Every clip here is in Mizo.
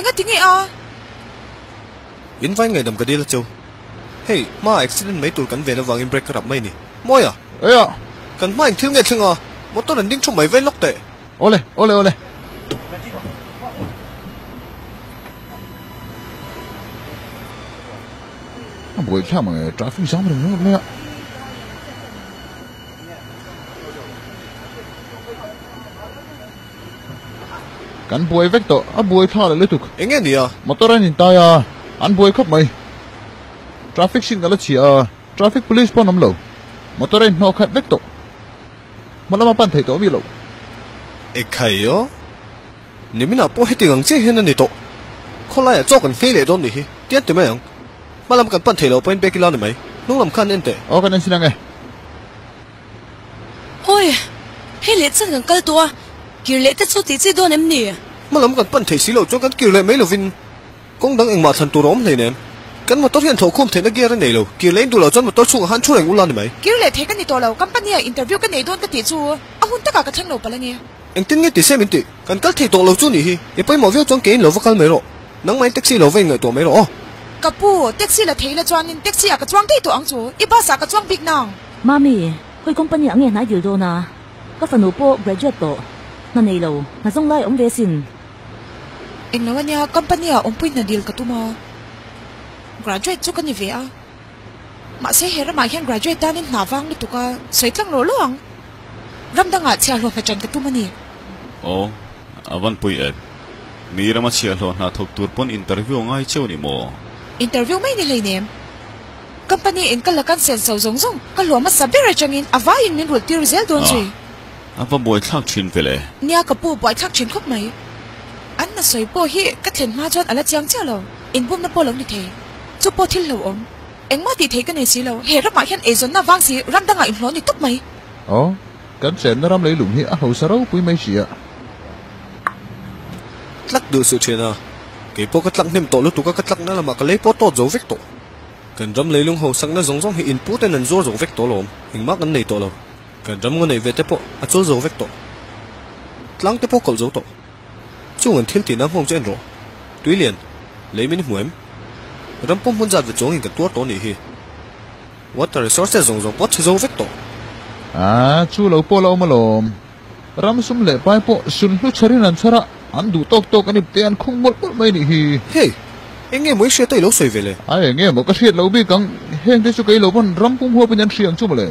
Enga tinge a? In vain ngaihdam ka dil a cheu. Hei, hma accident mai tur kan ven avangin brake ka rap mai ni. Mawi a? Eia! Kan hma engthil nge thleng a? Motor an ding thu mai vain lawk teh. Awle, awle, awle. A buaithlak mang e, traffic jam reng ringawt mai a. Kan buai vek tawh, a buai thla leh lutuk. Eng nge nia? Motor an intai a, an buai khawp mai. Traffic signal a chhia a, traffic police pawh an awm lo. Motor a inhnawh khat vek tawh. Hma lama pan theih tawh mi lo. Ekhai aw. Niminah pawh heti ang chiah hian a ni tawh. Khawlaiah chaw kan nghei leh dawn nih hi, tian ti mai ang. Hma lam kan pan theih loh pawhin bag ila ni mai. Hnung lam khan en teh. Aw kan en sin ang e. Awi, hei leh chan kan kal tawh a, kir leh te chu tih chi dawn em ni? Hma lam kan pan theih si loh chuan kan kir leh mai lovin kawng dang engmah thlan tur a awm hleinem. Kan motor hian thlawhkhawm theihna gear a nei lo, kir leh in duh loh chuan motor chhungah khan thu reng ula ni mai. Kir leh thei ka ni tawh lo, company ah interview ka nei dawn ka tih chu a hun takah ka thleng lo palh a ni. Engtin nge ti se min tih? Kan kal thei tawh lo chu nih hi, i pawimawh viau chuan keiin lo va kal mai rawh. Nangmahin taxi lo va inngaihtuah mai rawh aw. Ka pu, taxi la thei la chuanin taxi ah ka chuang daih tawh ang chu, i bus ah ka chuang bik nang. Mami, khawi company ah nge hnai dil dawn a? Ka fanu pawh graduate tawh, hna nei lo, hna zawng lai a awm ve sin. Englo ania, company ah awmpui hna dil ka tum a, graduate chu ka ni ve a. Mahse he ramah hian graduate tanin hna vang lutuk a sawi tlang lawh lawh ang. Ram dangah chhiahhlawh hna ṭan ka tum a ni. Aw, a van pui em. Mi rama chhiahhlawh hna thawk tur pawn interview a ngai cheu ni maw? Interview mai ni hleinem. Company in ka la kan senso zawng zawng ka hlawh hmasa ber atangin a vaiin min rulh tir zel dawn zui. A va buaithlak thin ve le. Nia ka pu buaithlak thin khawp mai. An hna sawi pawh hi ka thlen hma chuan a la chiang chiah lo. Inbumna pawh lo ni thei. Chu pawh thil hlauhawm. Engmah tih theih ka nei si lo. He ramah hian eizawnna vang si ram dangah inhlawh ni tawp mai. Aw, kan chenna ram leilung hi a hausa ropui mai si a. Tlak duh suh thian a, kei pawh ka tlak hnem tawh lutuk a, ka tlakna lamah ka lei pawh tawt zo vek tawh. Kan ram leilung hausakna zawng zawng hi inpu ten an zuar zo vek tawh alawm, engmah kan nei tawh lo. Kan ram ngaw neih ve te pawh a chawl zo vek tawh. Tlang te pawh kalh zo tawh. Chung an thil tihna nghawng chu en rawh. Tuilian, lei min hmu em? Ram pawh hmun zat ve chuangin kan tuar tawh anih hi. Water resources zawng zawng pawh chhe zo vek tawh. A, chu lo pawh la awm alawm. Ram sum leh pai pawh sun hlu chharin an chhar a, an duh tawk tawk a nip te an khung mawlh mawlh mai anih hi. Hey! Eng nge maw i hriat a i lo sawi ve le? A eng nge maw ka hriat loh bik ang, heng te chu kei lo pawn ram pum huapin an hria ang chu mawle.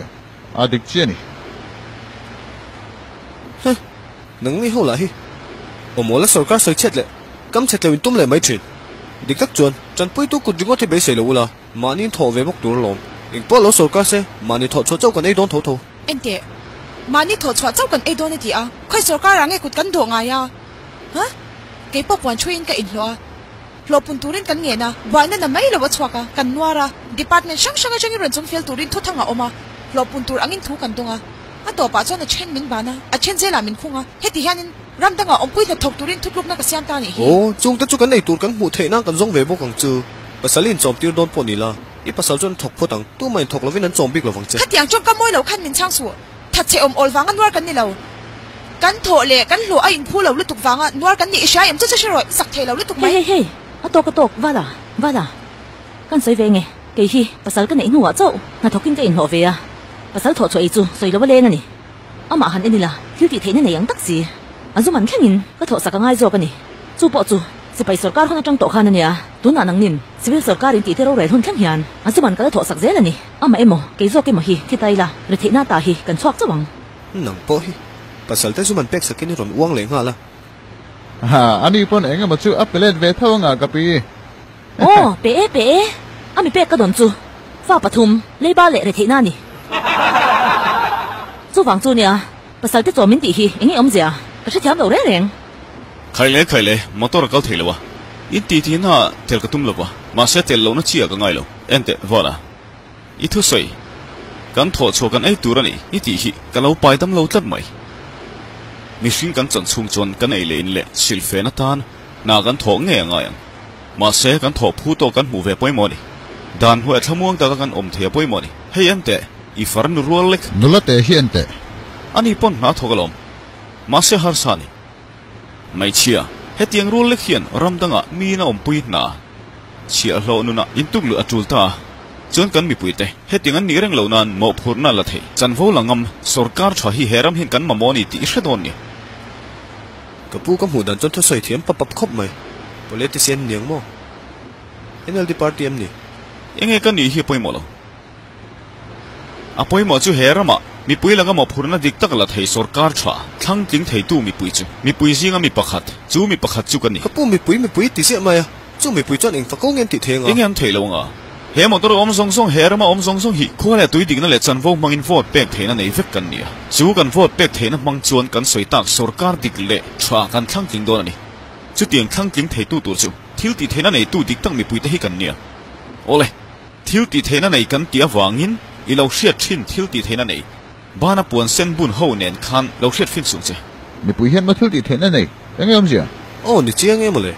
A dik chiah a ni. Huh! Nang ni ho lah hi. Awmawla sorkar sawi chhiat leh kam chhe tleu in tum leh mai thin. Dik tak chuan tanpuitu kut ringawt hi beisei lo ula, mahni in thawh ve bawk tur alawm. Engpawh lo sorkar se, mahni thawh chhuah chauh kan ei dawn tho tho. Enteh, mahni thawh chhuah chauh kan ei dawn a ti a, khawi sorkar ah nge kut kan dawh ngai a? Huh? Keipawh puan thuiin ka inhlawh a, hlawhpun turin kan ngen a, buaina na mai lo a chhuak a, kan nuar a, department hrang hrang atangin rawn chawmfel turin thuthang a awm a, hlawhpun tur angin thu kan dawng a. A tawpah chuan a then min ban a, a then zelah min khung a, heti hianin ram dangah awmpui hnathawk turin thutlukna ka siam ta a nih hi. Aw, chungte chu kan ei tur kan hmuh theih nan kan zawng ve bawk ang chu. Pasal in chawm tir dawn pawh ni la, i pasal chuan a thawk phawt ang, tumah in thawk lovin an chawm bik lovang che. Khatiang chuan ka mawi lo khan min chhang suh, thatchhe awm awl vanga nuar kan ni lo. Kan thawh leh kan hlawh a inphu lo lutuk vanga nuar kan nih i hria em chu chu hre rawh, i zak thei lo lutuk mai. Hei hei hei, a tawk a tawk, Vala, Vala. Kan sawi ve nge, kei hi pasal ka neih hnuah chauh hnathawkin ka inhlawh ve a, pasal thawh chhuah ei chu sawi lo a leng a ni. Amah han en ila thil tih theihna nei ang tak si, a zum an thlengin ka thawh sak a ngai zawk a ni. Chu pawh chu sipai sawrkar hun atang tawh khan a nia, tunah nangnin civil sawrkar in tihte rorel hun thleng hian a zum an ka la thawh sak zel a ni. Amah emaw, kei zawk emaw hi thi ta ila, retheihna ta hi kan chhuak chauh ang. Nang pawh hi pasal te zum an pek sakin i rawn uang leh nghal a. Ha, ani pawn eng emaw chu a pe let ve tho anga ka pi. Aw, pe e, pe e, a mi pek ka dawn chu. Fa pathum, leiba leh retheihna a ni. Chuvang chu nia, pasal te chaw min tih hi eng nge awmzia? Ka hrethiam lo reng reng. Khai le, khai le, motor a kal thei lo a. In ti ti na tel ka tum lo va, mahse tel lohna chi ah ka ngai lo. Enteh, Vawla, i thusawi, kan thawh chhuah kan ei tur a ni, i tih hi ka lo pai dam lo tlat mai. Mihring kan chan chhung chuan kan ei leh in leh silhfen atan hna kan thawh ngei a ngai ang. Mahse, kan thawh phu tawh kan hmuh ve pawimawh a ni. Dan hnuaiah thlamuang taka kan awm thei a pawimawh a ni. Hei en teh, i far nu rual lek. Nula teh hi en teh. Ani pawn hna thawk alawm. Mahse harsa a ni. Hmeichhia, Hetiang rual lek hian ram dangah miin a awmpui hna chhiahhlawh nunah intukluh a tul ta a, chuan kan mipuite hetiang an nih reng loh nan mawhphurhna la thei. Chanvo la ngam, sorkar tha hi he ram hian kan mamawh a ni tih i hre dawn ni. Ka pu ka hmuh dan chuan thusawi thiam pap pap khawp mai. Politician niang maw? NLD party em ni? Enge ka nih hi a pawimawh lo. A pawimawh chu he ramah mipui laka mawhphurhna dik tak la thei sorkar tha thlang tling theitu mipui chu mipui zinga mi pakhat, chu mi pakhat chu ka ni. Ka pu mipui mipui ti ziah mai a, chu mipui chuan eng fako nge an tih thei anga? Enge an theih lo anga? He motor awm zawng zawng, he rama awm zawng zawng hi khua leh tui dikna leh chanvo hmangin vote pek theihna nei vek kan ni a. Chu kan vote pek theihna hmang chuan kan sawi tak sorkar dik leh tha kan thlang tling dawn a ni. Chutiang thlang tling theitu tur chu thil tih theihna neitu dik tak mipuite hi kan ni a. Awle. Thil tih theihna nei kan tih avangin i lo hriat thin thil tih theihna nei bana puan sen bun ho nen khan lo hriat fin sung che. Mipui hian maw thil tih theihna nei eng nge awmzia? Aw ni chiang em awle.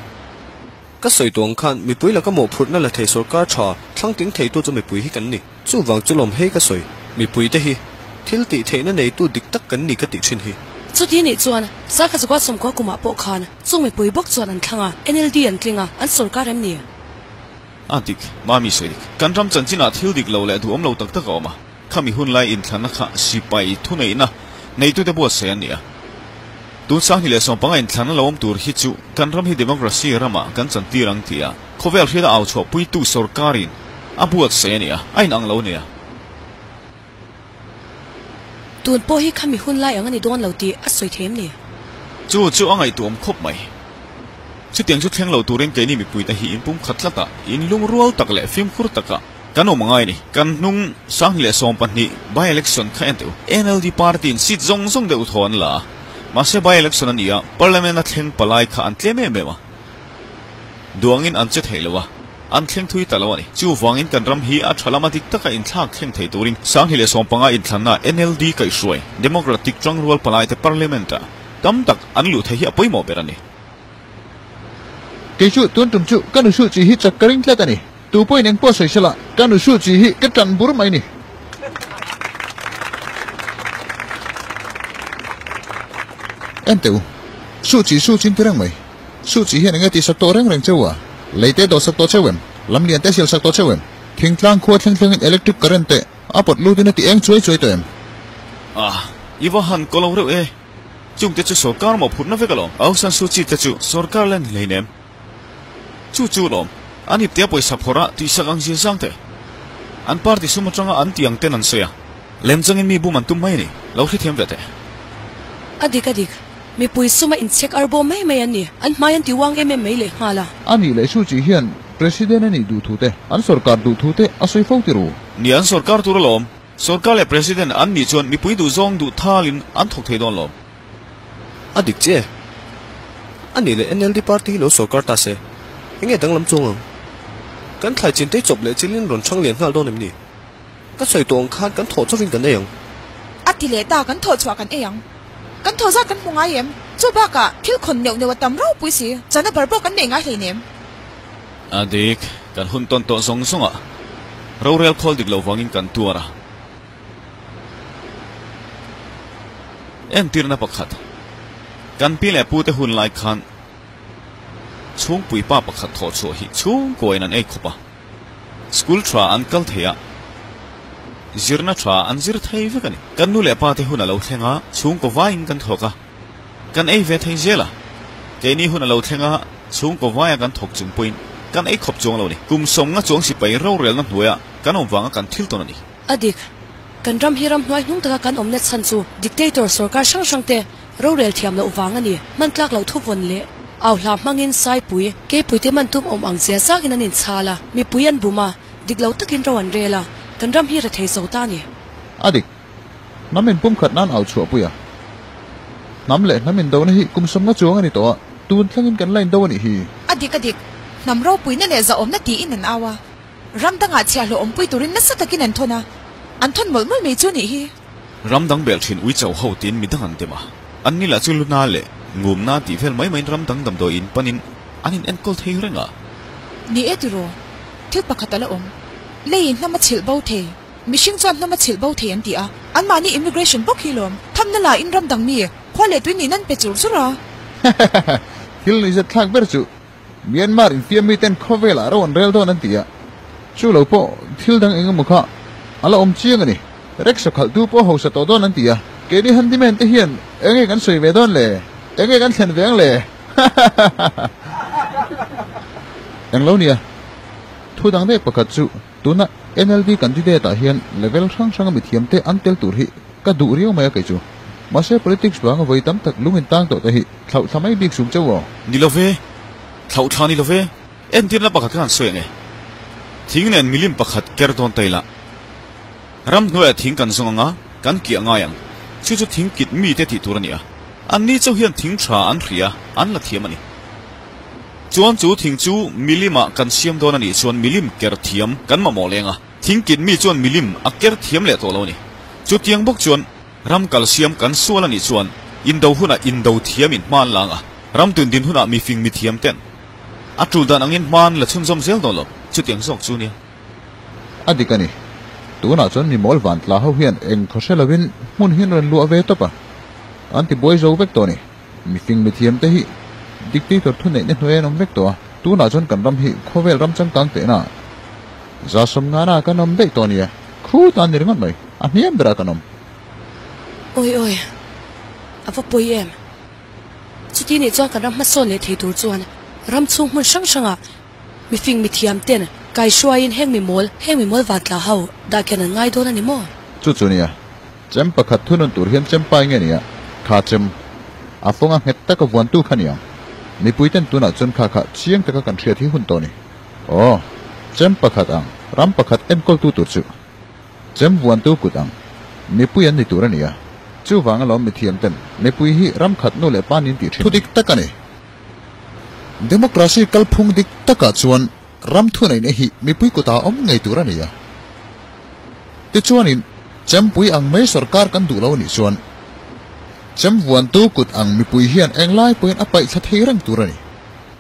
Ka sawi tuang khan mipui laka mawhphurhna la thei sorkar tha thlang tling theitu chu mipui hi kan ni. Chuvang chu lawm hei ka sawi. Mipui te hi thil tih theihna neitu dik tak kan ni ka tih thin hi. Chuti nih chuan Sakha Zakua sawmkua kumah pawh khan chung mipui bawk chuan an thlang a, NLD an tling a, an sorkar em ni? A dik, Mami sawi dik. Kan ram chanchinah thil dik lo leh duhawm lo tak tak a awm a. Khami hun lai inthlanna kha sipai thuneihna neitute buatsaih an ni a. Tun 2015 inthlanna lo awm tur hi chu kan ram hi democracy ramah kan chantir ang tih a khawvel hriata au chhuahpuitu sorkarin a buatsaih a ni a, a inang lo a ni a. Tun pawh hi khami hun lai ang a ni dawn lo tih a sawi thei em ni? Chu chu a ngaihtuahawm khawp mai. Chutiang chu thleng lo turin keini mipuite hi inpum khat tlat a, inlungrual tak leh fimkhur taka kan awm angai a ni. Kan hnung 2012 by-election kha en teh u. NLD party in seat zawng zawng deuh thaw an la a, mahse by-election a ni a, parliament a thleng palai kha an tlem em em a, duangin an che thei lo a. An thleng thui ta lo a ni. Chuvangin kan ram hi a tha lama dik taka inthlak thleng thei turin 2015 inthlanna NLD kaihhruai Democratic Tangrual Palaite Parliament-ah tam tak an luh theih hi a pawimawh ber a ni. Kei chu tun tum chu ka nu Suh Chi hi chak ka ring tlat a ni. Tu pawhin eng pawh sawi sela ka nu Suh Chi hi ka tan bur mai ni. En teh u, Suh Chi Suh Chin ti reng mai. Suh chi hian enge tih sak tawh reng reng cheu a? Lei te dawh sak tawh cheu em? Lam lian te sial sak tawh cheu em? Thingtlang khua thleng thlengin electric current te a pawt lutin a ti eng chuai chuai tawh em? Ah, i va han ko lo reuh e. Chung te chu sorkar mawhphurhna vek alawm. Aung San Suu Kyi te chu sorkar len hleinem. Chu chu lawm. An ipte a pawisa phawrh a tihsak ang zia zang te. An party sum atanga an tih ang ten an sawi a. Lemchangin mi bum an tum mai a ni. Lo hrethiam ve teh. A dik a dik. Mipui suma inchhek ar bawm mai mai an ni. An hmai an ti uang em em mai leh nghal a. A nih leh Suu Kyi hian President a nih duh thu te, an sorkar duh thu te a sawi fo ti ru. Ni an sorkar tur alawm. Sorkar leh President an nih chuan mipui duh zawng duh thalin an thawk thei dawn lawm. A dik che. A nih leh NLD party hi lo sorkar ta se, enge danglam chuang ang? Kan thlai chin te chawp leh chilin rawn chhang lian nghal dawn em ni? Ka sawi tawh ang khan kan thawh chauhin kan ei ang. A ti leh ta, kan thawh chhuah kan ei ang. Kan thaw zat kan hmu ngai em? Chu bakah thil khawn neuh neuh a tam ropui si, chana bar pawh kan nei ngai hleinem. A dik, kan hun tawn tawh zawng zawng a, rorel khawl dik loh vangin kan tuar a. Entirna pakhat, Kan pi leh pute hun lai khan chhungpui pa pakhat thawh chhuah hi chhungkuain an ei khawp a. School tha an kal thei a, zirna tha an zir thei vek a ni. Kan nu leh pa te hun a lo thleng a, chhungkaw vaiin kan thawk a, kan ei ve thei zel a. Keini hun a lo thleng a, chhungkaw vaia kan thawk chung pawhin kan ei khawp chuang lo a ni. Kum sawmnga chuang sipai rorelna hnuaia kan awm vanga kan thil tawn a ni. A dik, kan ram hi ram hnuai hnung taka kan awmna chhan chu dictator sorkar hrang hrang te Rorel thiam loh vang a ni. Hman tlak loh thuvawn leh au hla hmangin Saipui, Keipuite man tum awm ang zia zakin an inchhal a, mipui an bum a, dik lo takin ro an rel a, kan ram hi rethei zo ta a ni. A dik. Hnam inpumkhat nan au chhuahpui a. Hnam leh hnam indona hi kum sawmnga chuang a ni tawh a, tun thlengin kan la indo a nih hi. A dik a dik. Hnam ropuina leh zahawmna tiin an au a. Ram dangah chhiahhlawh awmpui turin nasa takin an thawn a, an thawn mawlh mawlh mai chu a nih hi. Ram dang bel thin ui chauh ho tiin mi dang an dem a, an ni lah chu luna leh ngumna tih vel mai maiin ram dang damdawi in panin an in enkawl thei reng a. Ni e tiraw, thil pakhat a la awm. Leiin hnam a chhilh bo thei, mihring chuan hnam a chhilh bo thei an ti a, anmahni immigration bawk hi lawm, thamna la in ram dang mi, khua leh tui nih nan pe chur chur a. Thil nuihzat thlak ber chu Myanmar infiam miten khawvelah ro an rel dawn an ti a, chu lo pawh thil dang eng emaw kha a la awm chiang a ni. Rickshaw khalhtu pawh hausa tawh dawn an ti a, keini handyman te hian eng nge kan sawi ve dawn le? Eng nge kan thlen ve ang le? Hahahaha. Englo nia, thu dang daih pakhat chu tuna NLD candidate ah hian level hrang hranga mithiamte an tel tur hi ka duh riau mai a kei chu. Mahse politics vanga vawi tam tak lung intang tawh te hi thlauh thla mai bik sum chauh aw. Ni lo ve, thlauh thla ni lo ve, entirna pakhat khan sawi ang e. Thing nen milim pakhat ker dawn ta ila. Ram hnuaiah thing kan zawng ang a, kan kiah ngai ang. Chu chu thing kit mite tih tur a ni a. Anni chauh hian thing tha an hria, an la thiam a ni. Chuan chu thing chu milimah kan siam dawn a nih chuan milim ker thiam kan mamawh leng a. Thing kit mi chuan milim a ker thiam leh tawh lo a ni. Chutiang bawk chuan ram kal siam kan sual a nih chuan indo hunah indo thiamin hma an la ang a, ram tun din hunah mifing mithiam ten a tul dan angin hma an la chhunzawm zel dawn lo. Chutiang zawk chu nia. A dik a ni. Tunah chuan mi mawl van tla ho hian eng khaw hre lovin hmun hi an rawn luah ve tawp a, an ti buai zo vek tawh a ni. Mifing mithiam te hi dictator thuneihna hnuai an awm vek tawh a, tunah chuan kan ram hi khawvel ram changkang tehna za sawmngana kan awm daih tawh a nia, khu tan ni ringawt mai, a hniam berah kan awm. Awi awi, a va pawi em? Chuti nih chuan kan ram hmasawn leh thei tur chuan ram chhung hmun hrang hrangah mifing mithiam ten kaihruaiin heng mi mawl, heng mi mawl vantla ho dah khian an ngai dawn a ni maw? Chu chu nia, Chem pakhat thunun tur hian chem pai nge nia? Kha chem. A fawnga nghet taka vuantu kha niang. Mipui ten tunah chuan kha kha chiang taka kan hriat hi hun tawh ni. Aw. Chem pakhat ang, ram pakhat enkawltu tur chu. Chem vuantu kut ang. Mipui an ni tur a nia. Chuvang alawm mithiam ten mipui hi ram khat nu leh pa nin tih thin. Thu dik tak a ni. Democracy kalphung dik takah chuan Ram thuneihna hi mipui kutah awm ngei tur a ni a. Tichuanin, chempui ang mai sorkar kan duh lo nih chuan, chem vuantu kut ang mipui hian englai pawhin a paihthla thei reng tur a ni.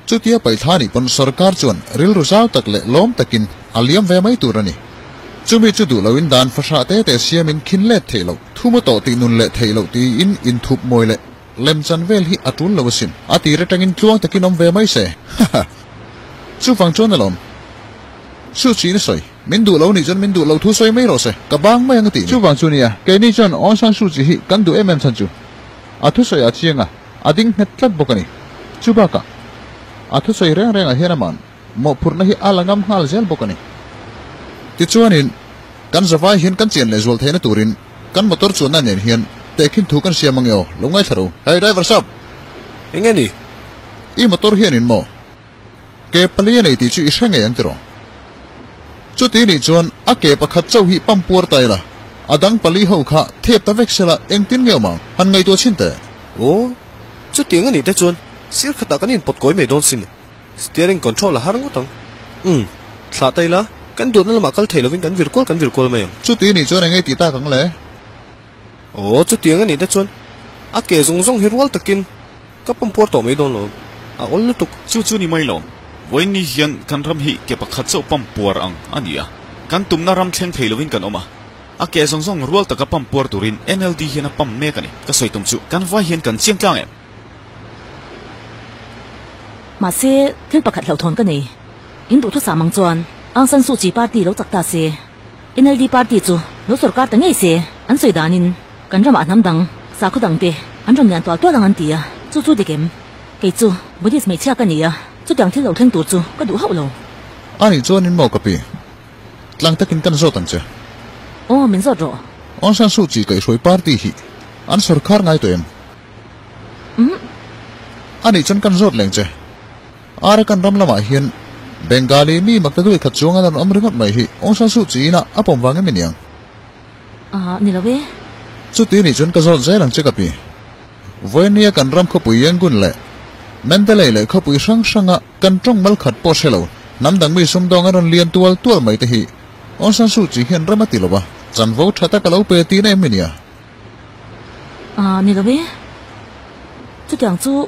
Chutia paihthla nih pawn sorkar chuan rilru zau tak leh lawm takin a liam ve mai tur a ni. Chumi chu duh loin dan fahrah te te siamin khin let theih loh, thu maw tawh tih nun leh theih loh tiin inthup mawi leh Lemchan vel hi a tul lo asin. A tir atangin tluang takin awm ve mai se. Haha. Chuvang chuan alawm. Chu chiin a sawi. Min duh lo nih chuan min duh lo thu sawi mai rawh se. Ka bang mai ang a tih ni. Chuvang chu nia, keini chuan Aung San Suu Kyi hi kan duh em em chhan chu. A thusawi a chiang a, a ding nghet tlat bawk a ni. Chu bakah, a thusawi reng rengah hian aman mawhphurhna hi a la ngam nghal zel bawk a ni. Tichuanin, kan zavai hian kan chian lehzual theihna turin Kan motor chuanna nen hian tehkhin thu kan siam ange aw, lo ngaithla ro. Hey driver sap! Enge ni? I motor hianin maw? Ke pali a nei tih chu i hre ngei ang tiraw? Chuti nih chuan a ke pakhat chauh hi pump puar ta ila, a dang pali ho kha thep ta vek sela engtin nge awm ang? Han ngaihtuah chhin teh. Aw, chutiang a nih te chuan sir khatah kan inpawt kawi mai dawn sin. Steering control a har ngawt ang. Umm, thlah ta ila, kan duatna lamah kal thei lovin kan vir kual kan vir kual mai ang. Chuti nih chuan eng nge tih tak ang le? Aw, chutiang a nih te chuan a ke zawng zawng hi rual takin ka pump puar tawh mai dawn lo. A awl lutuk. Chu chu ni mai lo. Vawiin hian kan ram hi ke pakhat chauh pump puar ang a ni a. Kan tumna ram thleng thei lovin kan awm a. A ke zawng zawng rual taka pump puar turin NLD hian a pump mek a ni. Ka sawi tum chu kan vai hian kan chiang tlang em? Mahse, thil pakhat hlauhthawn ka nei. In duhthusam ang chuan Aung San Suu Kyi party lo chak ta se, NLD party chu lo sorkar ta ngei se, an sawi danin kan ramah hnam dang, sakhaw dang te an rawn lian tual tual ang an ti a, chu chu dik em? Kei chu Buddhist hmeichhia ka ni a, chutiang thil lo thleng tur chu ka duh hauh lo. A nih chuan in maw ka pi? Tlang takin kan zawt ang che. Aw, min zawt rawh. Aung San Suu Kyi kaihhruai party hi an sorkar ngai tawh em? Umm. A nih chuan kan zawt leng che. Arakan ram lamah hian Bengali mi makta duai khat chuang an rawn awm ringawt mai hi Aung San Suu Kyi ina a pawm vang em i niang? Ah, ni lo e. Chuti nih chuan ka zawt zel ang che ka pi. Vawinia kan ram khawpui Yangon leh Mandalay leh khawpui hrang hranga kan tawng mal khat pawh hre lo hnam dang mi sumdawng an rawn lian tual tual mai te hi Aung San Suu Kyi hian ram a ti lo a, chanvo tha tak a lo pe tihna em i nia? Ah, ni lo e. Chutiang chu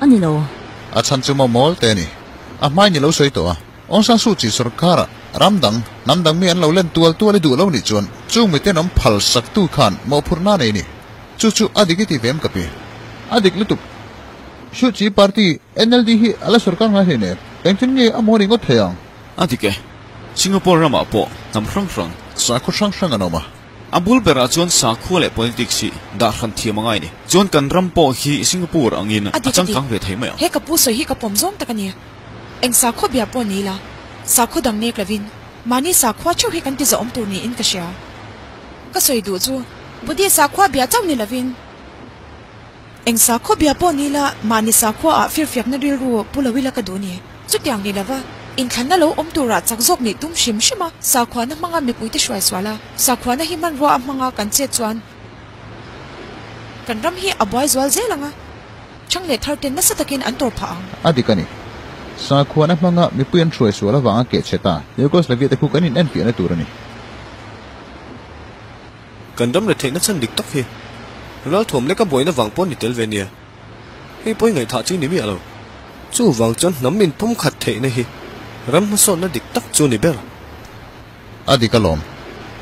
a ni lo. A chhan chu maw mawl te a ni. A hmai ni lo sawi tawh a. Aung San Suu Kyi sorkara ram dang, hnam dang mi an lo len tual tual i duh lo nih chuan chung miten awm phal sak tu khan mawhphurhna nei ni. Chu chu a dik i ti ve em ka pi? A dik lutuk. Suu Kyi party, NLD hi a la sorkar ngai hleinem. Engtin nge a maw ringawt thei ang? A dik e. Singapore ramah pawh hnam hrang hrang. Sakhaw hrang hrang an awm a. A bul berah chuan sakhua leh politics hi dah hran thiam a ngai ni. Chuan kan ram pawh hi Singapore angin A a dik a dik. changkang ve thei mai ang. He ka pu sawi hi ka pawm zawng tak a ni. Eng sakhaw bia pawh ni la, sakhaw dang nek lovin mahni sakhua theuh hi kan ti zahawm tur niin ka hria. Ka sawi duh chu Buddhist sakhua bia chauh ni lovin eng sakhaw bia pawh ni la mahni sakhua ah firfiakna rilru pu lo ila ka duh ni. Chutiang ni lova inthlanna lo awm turah chak zawk nih tum hrim hrim a, sakhuana hmanga mipuite hruai sual a, sakhuana hi hmanrua a hmanga kan chet chuan kan ram hi a buai zual zel ang a. Chhang leh thar ten nasa takin an tawr phah ang. A dik a ni. Sakhuana hmanga mipui an hruai sual avanga keh chhe ta Yugoslavia te khu kan in enfiahna tur a ni. Kan ram retheihna chhan dik tak hi ralthuam leka buaina vang pawh ni tel ve nia. Hei pawh i ngaihthah chi ni miah lo. Chuvang chuan hnam in pumkhat theihna hi ram hmasawnna dik tak chu ni ber. A dik alawm.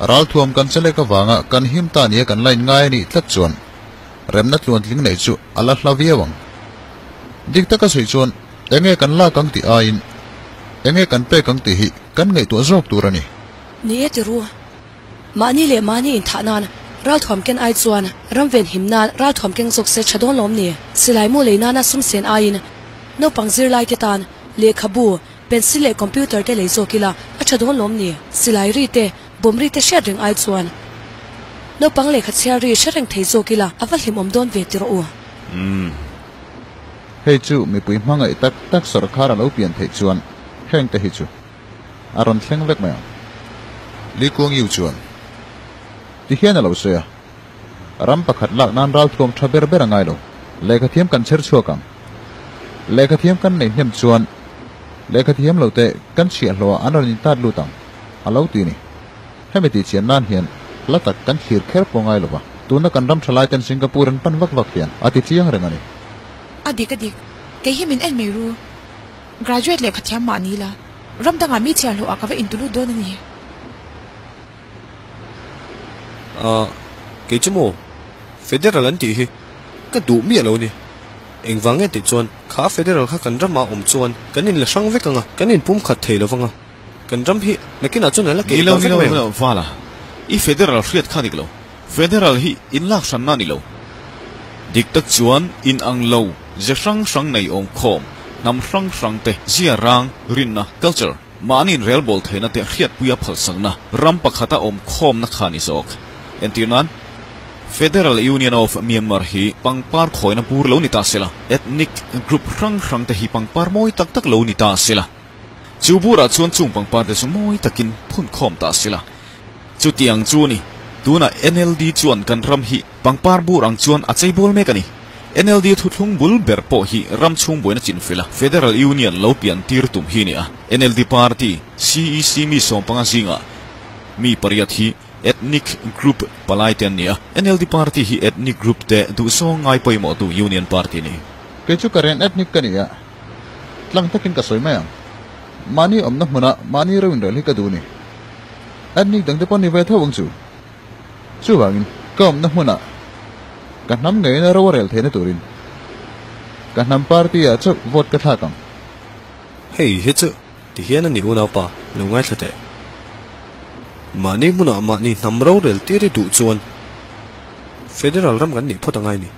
Ralthuam kan chelek avanga kan him ta nia kan la inngai a nih tlat chuan remna tluantling neih chu a la hla viau ang. Dik taka sawi chuan enge kan lak ang tih aiin enge kan pek ang tih hi kan ngaihtuah zawk tur a ni. Ni e ti ru. Mahni leh mahni inthah nan ralthuam ken ai chuan ram ven him nan ralthuam keng zawk se tha dawn lawm ni? Silai mu lei nana sum sen aiin naupang zirlai te tan lehkhabu Pencil leh computer te lei zawk ila a tha dawn lawm ni? Silai ri te, bomb ri te hriat reng ai chuan naupang lehkha chhiar ri hre reng thei zawk ila a va hlimawm dawn ve ti rawh u. Umm. Hei chu mipui hmangaih tak tak sawrkhar a lo pian theih chuan heng te hi chu a rawn thleng vek mai ang. Lee Kuang Yew chuan ti hian a lo sawi a, Ram pakhat lak nan ralthuam tha ber ber a ngai lo. Lehkha thiam kan chher chhuak ang. Lehkha thiam kan nei hnem chuan lehkha thiam lo te kan chhiahhlawh ah an rawn intat lut ang, a lo ti a ni. Hemi tih chian nan hian hla tak kan thlir kher pawh ngai lo va, tuna kan ram tha lai ten Singapore an pan vak vak hian a ti chiang reng a ni. A dik a dik, kei hi min en mai ru. Graduate lehkha thiam mah ni la, ram dangah mi chhiahhlawh ah ka va intulut dawn a ni. Ah, kei chu maw? Federal an tih hi ka duh miah lo a ni. Engvang nge tih chuan kha Federal kha kan ramah awm chuan kan inla hrang vek ang a, kan inpum khat thei lo vang a. Kan ram hi nakinah chuan an la keh Nilo, ta vek nilo, mai ang. nilo, Vala, i Federal hriat kha dik lo. Federal hi inlak hranna a ni lo. Dik tak chuan in ang lo, ze hrang hrang nei awm khawm, hnam hrang hrang te, zia rang, rinna, culture, Mahniin relbawl theihna te hriatpuia phalsakna ram pakhata awm khawmna kha a ni zawk. Entir nan, Federal Union of Myanmar hi pangpar khawina bur lo ni ta sela, ethnic group hrang hrang te hi pangpar mawi tak tak lo ni ta sela, chu burah chuan chung pangpar te chu mawi takin phun khawm ta sela. Chutiang chu a ni. Tunah NLD chuan kan ram hi pangpar bur ang chuan a cheibawl mek a ni. NLD thuthlung bul ber pawh hi ram chhung buaina chinfel a, Federal Union lo pian tir tum hi a ni a. NLD party, CEC mi sawmpanga zingah mi pariat hi ethnic group palai te an ni a. NLD party hi ethnic group te duhzawng ngai pawimawh tu Union party a ni. Kei chu Karen ethnic ka ni a, tlang takin ka sawi mai ang. Mahni awmna hmunah mahni reuh inrel hi ka duh a ni. Ethnic dangte pawh ni ve tho ang chu. Chuvangin ka awmna hmunah ka hnam ngeiin ro a rel theihna turin ka hnam party ah chauh vote ka thlak ang. Hei hi chu ti hian a ni unaupa lo ngaithla teh. Mahni hmunah mahni hnam rorel tir i duh chuan Federal ram kan nih phawt a ngai ni.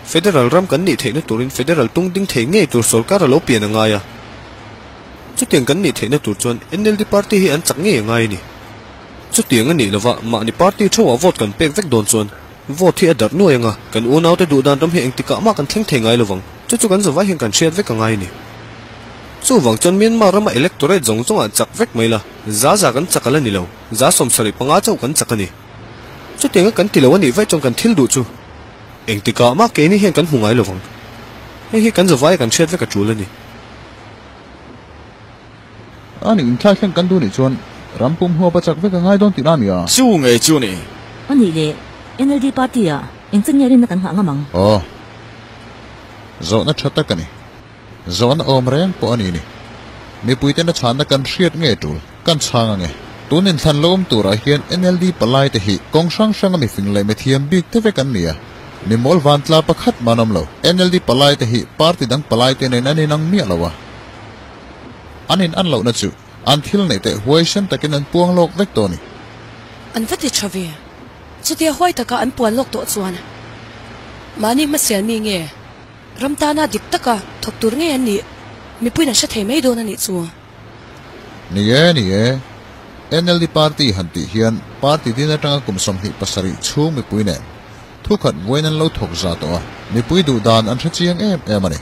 Federal ram kan nih theihna turin Federal tung ding thei ngei tur sorkar a lo pian a ngai a. Chutiang kan nih theihna tur chuan NLD party hi an chak ngei a ngai a ni. Chutiang a nih lova mahni party theuhah vote kan pek vek dawn chuan vote hi a darh nuai anga kan unaute duh dan ram hi engtikah mah kan thleng thei ngai lovang. Chu chu kan zavai hian kan hriat vek a ngai a ni. Chuvang chuan Myanmar rama electorate zawng zawngah chak vek mai la, za za kan chak a la ni lo, za 75 chauh kan chak a ni. Chutianga kan ti lo a nih vaih chuan kan thil duh chu engtikah mah keini hian kan hmu ngai lovang. Hei hi kan zavai kan hriat vek a tul a ni. A nih inthlai thleng kan duh nih chuan ram pum huap a chak vek a ngai dawn tihna a ni a. Chu ngei chu ni. A nih leh NLD party ah eng chen nge rinna kan nghah ngam ang? Aw. Zawhna tha tak a ni. Zawhna awm reng pawh a ni ni. Mipui tena chhanna kan hriat nge tul kan chhang ange. Tun inthlan lo awm turah hian NLD palai te hi kawng hrang hranga mifing leh mithiam bik te vek an ni a. Mi mawl vantla pakhat mah an awm lo. NLD palai te hi party dang palai te nen an inang miah lo a. An in an lohna chu an thil neih teh huaisen takin an puang lawk vek tawh a ni. An va ti tha ve. Chutia huai taka an puan lawk tawh chuan mahni hmasial mi nge ram tana dik taka thawk tur ngei an nih mipuiin an hre thei mai dawn a nih chu. Ni e, ni e. NLD party han tih hian party din atanga kum 27 chhung mipui nen thukhat vawiin an lo thawk za tawh a, mipui duh dan an hre chiang em em a ni.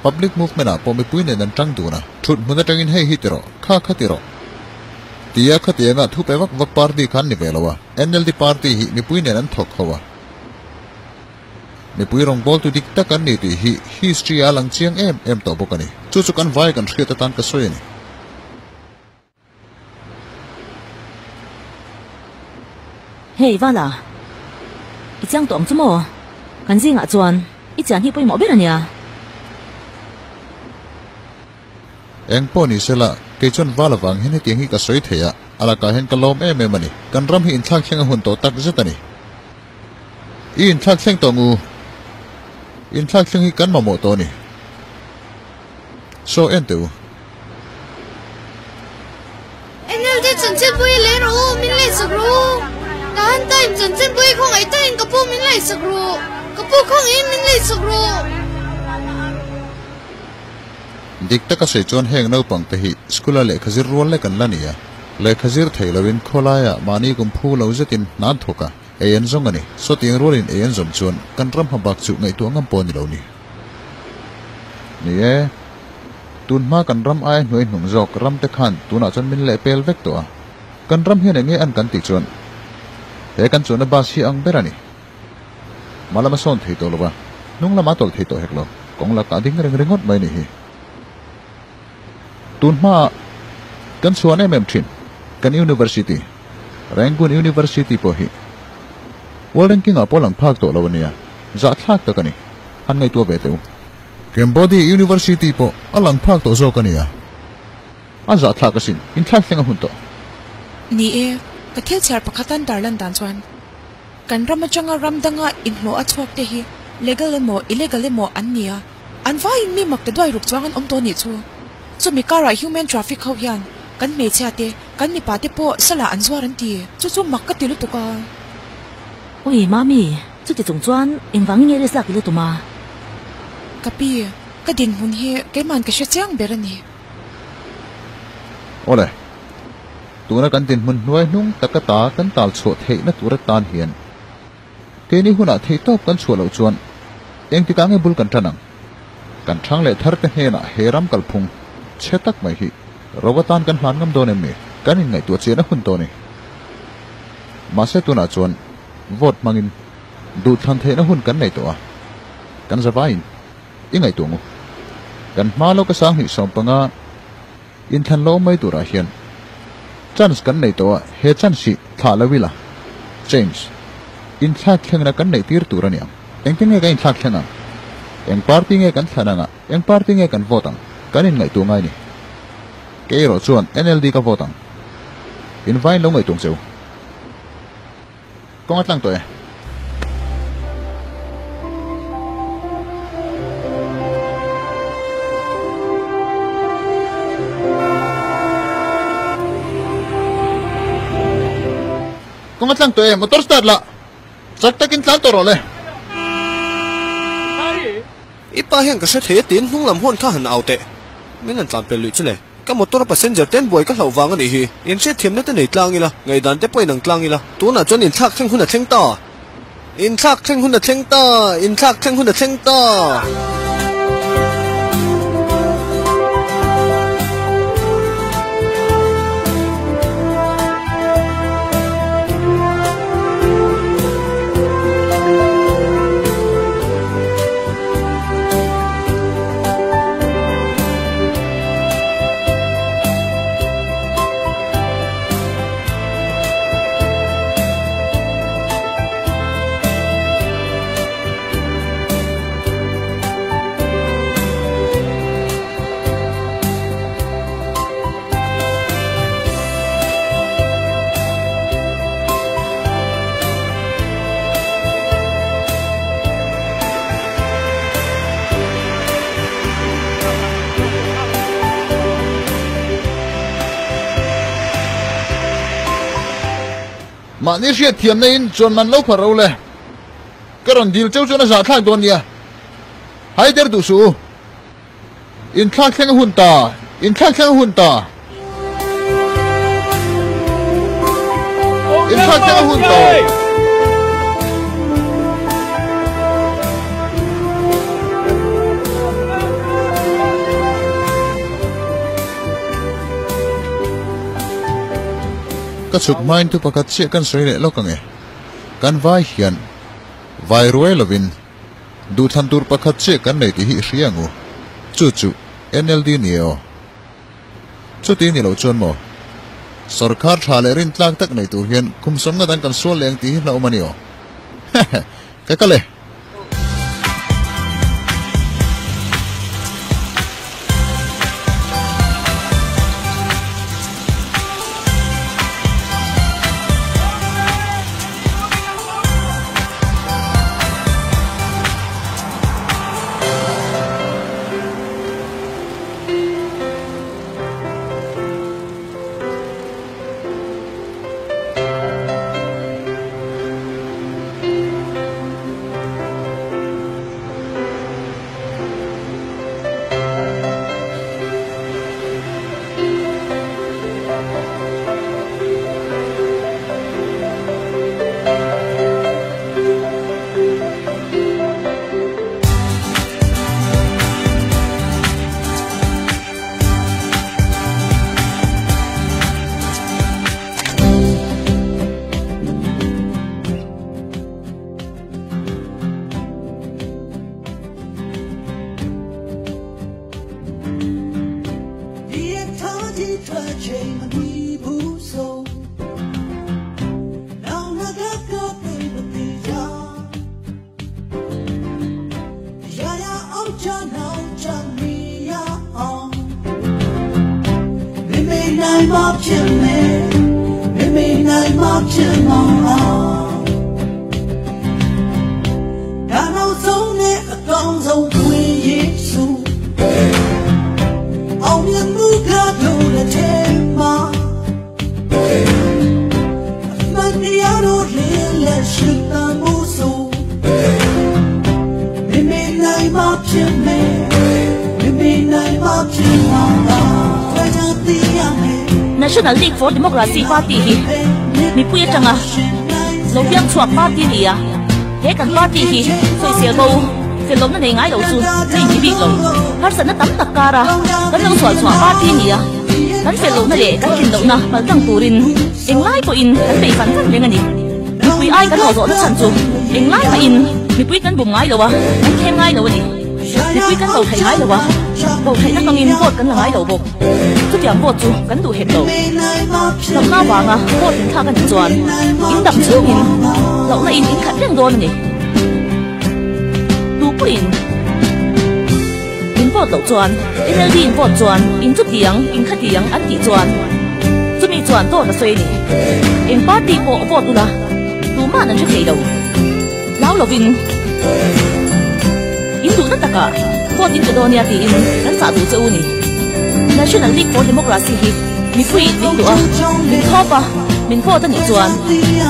Public movement ah pawh mipui nen an tang dun a, thut hmun atangin hei hi ti rawh, kha kha ti rawh tia khatianga thu pe vak vak party kha an ni ve lo a, NLD party hi mipui nen an thawk ho a, mipui rawngbawltu dik tak an ni tih hi history ah a lang chiang em em tawh bawk a ni. Chu chu kan vai kan hriat atan ka sawi a ni. Hei Vala, i chiang tawh ang chu maw? Kan zingah chuan i chian hi pawimawh ber a nia. Eng pawh ni sela, kei chuan Vala vang hian hetiang hi ka sawi thei a, a lakah hian ka lawm em em a ni. Kan ram hi inthlak thleng a hun tawh tak zet a ni. I inthlak thleng tawh ngu? Inthlak thleng hi kan mamawh tawh a ni. Saw en teh u. NLD chanchinpui lei rawh u, min leisak rawh u. Tahan time chanchinpui khawngaih takin ka pu min leisak rawh. Ka pu khawngaihin min leisak rawh. Dik taka sawi chuan heng naupang te hi school a lehkha zir rual lek an la ni a. Lehkha zir thei loin khawlaiah mahni kum phu lo zetin hna an thawk a, ei an zawng a ni. Sawtiang rualin ei an zawm chuan kan ram hmabak chu ngaihtuah ngam pawh a ni lo ni. Ni e, tun hma kan ram aia hnuai hnung zawk ram te khan tunah chuan min leh pel vek tawh a. Kan ram hian eng nge an kan tih chuan he kan chuanna bus hi ang ber a ni. Hma lama sawn thei tawh lo va, hnung lama tawlh thei tawh hek lo, kawng lakah ding reng ringawt mai ni hi. Tun hma kan chhuan em em thin kan University, Rangoon University pawh hi World Ranking ah pawh lang phak tawh lo a nia, zahthlak tak a ni. Han ngaihtuah ve teh u. Cambodia University pawh a lang phak tawh zawk a nia, a zahthlak asin, inthlak thleng a hun tawh. Ni e, ka thil chhiar pakhat an darlan dan chuan kan ram atanga ram danga inhlawh a chhuak te hi legal emaw illegal emaw an ni a, An vaiin mi mak ta duai ruk chuang an awm tawh nih chu. Chumi karah human traffic ho hian kan hmeichhia te, kan mipa te pawh salah an zuar an ti. Chu chu mak ka ti lutuk a. Ui Mami, chuti chung chuan engvangin nge risk lak i la tum a? Ka pi, ka dinhmun hi keiman ka hre chiang ber a ni. Awle, tuna kan dinhmun hnuai hnung taka ta kan tal chhuah theihna tur atan hian Keini hunah theihtawp kan chhuah loh chuan engtikah nge bul kan tan ang? Kan thang leh tharte hnenah he ram kalphung chhe tak mai hi ro atan kan hlan ngam dawn em ni? Kan inngaihtuah chian a hun tawh a ni. Mahse tunah chuan vote hmangin duhthlan theihna hun kan nei tawh a, kan zavaiin i ngaihtuah ngu. Kan hma lawka 2015 Inthlan lo mai turah hian chance kan nei tawh a, he chance hi thlah lo ila change inthlak thlengna kan neih tir tur a ni ang. Engtin nge kan inthlak thleng ang? Eng party nge kan thlan ang a, eng party nge kan vote ang? Kan inngaihtuah ngai ni. Kei erawh chuan NLD ka vote ang. In vain lo ngaihtuah ang che u. Kawng a tlang tawh e. Kawng a tlang tawh e, motor start la. Chak takin tlan tawh rawh le. I pa hian ka hre thei a tiin hnung lam huan kha han au teh. Min han tlan pel luih chu le. Ka motor a passenger ten buai ka hlauh vang a nih hi. Inhriatthiamna te nei tlang ila, ngaihdan te pawh inang tlang ila. Tunah chuan inthlak thleng hun a thleng ta. Inthlak thleng hun a thleng ta. Inthlak thleng hun a thleng ta. Mahni hriatthiamna in chuan man lo phar ro le. Ka rawn dil cheu chuan a zahthlak dawn nia. Haider duh suh u. Inthlak thleng a hun ta, inthlak thleng a hun ta. Inthlak thleng a hun ta. Ka chhuk hmain thu pakhat chiah kan sawi leh lawk ang e. Kan vai hian vai ruai lovin duhthlan tur pakhat chiah kan nei tih hi i hria ang u. Chu chu NLD ni e aw. Chuti ni loh chuan maw? Sorkar tha leh rintlak tak nei tur hian kum sawmnga dang kan sual leh ang tih hi hlauhawm a ni aw. Hehe, ka kal e. National League for Democracy Party hi mipui atanga lo piang chhuak party a ni a, he kan party hi sawisel bo fel lohna nei ngai lo chu ka inti bik lo. Harsatna tam tak kara kan lo sual chhuah party a ni a, kan fel lohna leh kan tlin lohna paltlang turin englai pawhin kan peih fan fan reng a ni. Mipui ai kan haw zawhna chhan chu englai mahin mipui kan bum ngai lo a, kan thlem ngai lo a ni. Mipui kan bo theih ngai lo a, bo theihna hmangin vote kan la ngai lo bawk. Chutiang vote chu kan duh hek lo. Hlauhna avanga vote in thlak a nih chuan in dam chhungin hlauhna in in khat reng dawn a ni. Tu pawhin in vote loh chuan NLD in vote chuan in chutiang in khatiang an tih chuan chumi chuan dawt a sawi a ni. Eng party pawh vote ula tuma'n an hre thei lo. Hlau lovin in duhna takah vote in pe dawn nia tiin kan chah duh che u ni. National League for Democracy hi mipuiin min duh a, min thawp a, min vote a nih chuan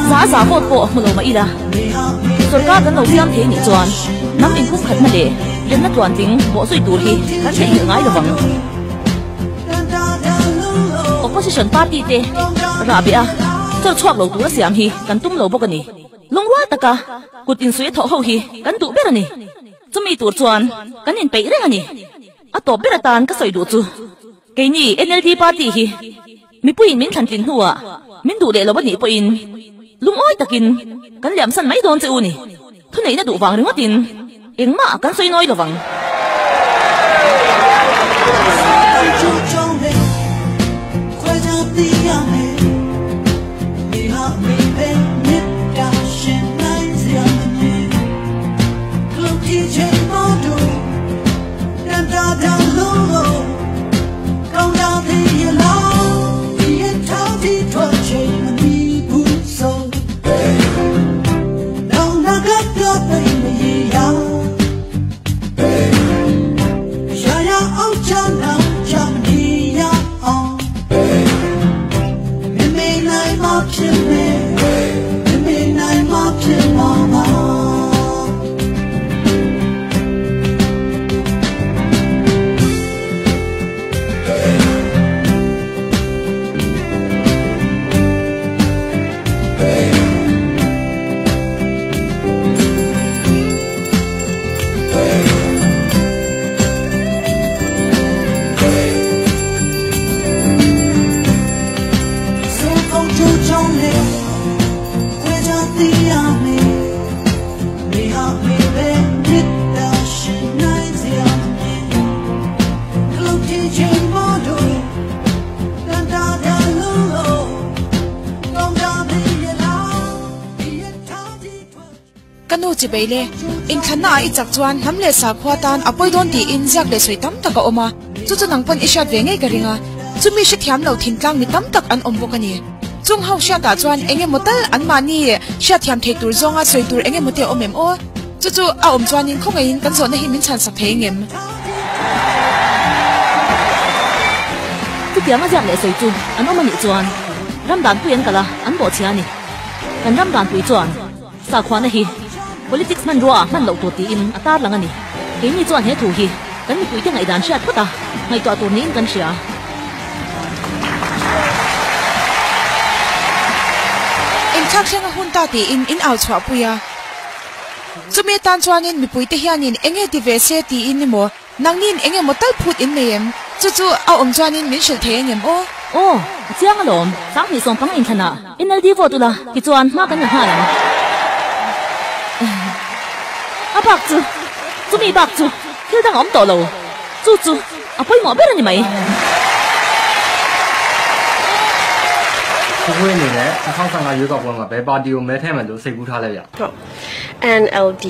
za a za vote pawh hmu lo mah ila sorkar kan lo siam thei nih chuan hnam inpumkhatna leh remna tluantling bawhzui tur hi kan theihnghilh ngai lovang. Opposition party te rahbeh a chawr chhuak lo tura siam hi kan tum lo bawk a ni. Lungrual taka kut insuih a thawh ho hi kan duh ber a ni. Chumi tur chuan kan inpeih reng a ni. A tawp ber atan ka sawi duh chu keini NLD party hi mipuiin min thlantlin hnuah min duh leh lo a nih pawhin lungawi takin kan liamsan mai dawn che u ni. Thuneihna duh vang ringawtin engmah kan sawi nawi lovang. nu chibei le. Inthlanna ah i chak chuan hnam leh sakhua tan a pawi dawn tiin ziak leh sawi tam tak a awm a, chu chu nang pawn i hriat ve ngei ka ring a, chumi hrethiam lo thintlang mi tam tak an awm bawk a ni. Chung ho hriatah chuan eng emaw tal anmahni hriatthiam thei tur zawnga sawi tur eng emaw te a awm em aw? Chu chu a awm chuanin khawngaihin kan zawhna hi min chhansak thei engem? Chutiang a ziak leh sawi chu an awm a nih chuan ram danpui an kal a, an bawhchhia a ni. Kan ram danpui chuan sakhuana hi politics hmanrua ah hman loh tur tiin a tarlang a ni. Keini chuan he thu hi kan mipuite ngaihdan hriat phawt a, ngaihtuah tur niin kan hria. Engthlak thleng a hun ta tiin in au chhuahpui a. Chumi atan chuanin mipuite hianin eng nge ti ve se tiin ni maw? Nangniin eng emaw tal phut in nei em? Chu chu a awm chuanin min hrilh thei ang em aw? Aw, a chiang alawm. Sanghnih sawmpanga inthlanah NLD vote ula tichuan hma kan la nghal ang. A bak chu, chumi bak chu thil dang a awm tawh lo. Chu chu a pawimawh ber a ni mai. ခွေးအနေနဲ့2015ရွေးကောက်ပွဲမှာဘယ်ပါတီကိုမဲထည့်မယ်လို့စိတ်ကူးထားလဲဗျ ဟုတ် NLD